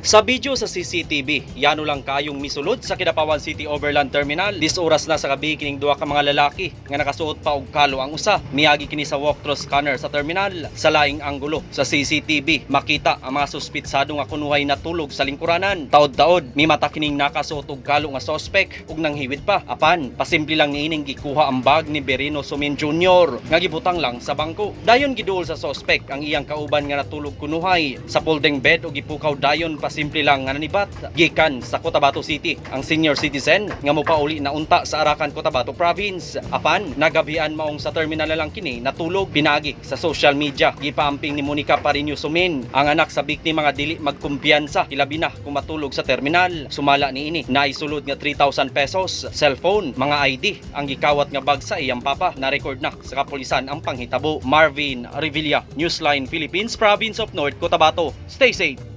Sa video sa CCTV, yano lang kayong misulod sa Kidapawan City Overland Terminal. 10 oras na sa gabi kining duha ka mga lalaki nga nakasuot pa og kalo ang usa. Miagi kini sa walk-through scanner sa terminal. Sa laing anggulo sa CCTV, makita ang mga suspitsado nga kunuhay natulog sa lingkuranan. Taod-taod, mimata kining nakasuot og kalo nga sospek ug nanghiwit pa. Apan, pasimple lang niining gikuha ang bag ni Berino Sumin Jr. nga gibutang lang sa bangko. Dayon giduol sa sospek ang iyang kauban nga natulog kunuhay sa folding bed ug gipukaw dayon, pasimple lang nga nanibat. Gikan sa Cotabato City ang senior citizen nga mopauli na unta sa Arakan, Cotabato Province. Apan nagabian maong sa terminal na lang kini natulog. Pinagi sa social media, gipaamping ni Monica Parinio Sumin ang anak sa biktima nga dili magkumpiyansa, ilabi na kung matulog sa terminal. Sumala niini, naisulod nga 3,000 pesos, cellphone, mga ID ang gikawat nga bag sa iyang papa. Na-record na sa kapulisan ang panghitabo. Marvin Revilla, Newsline Philippines, Province of North Cotabato. Stay safe.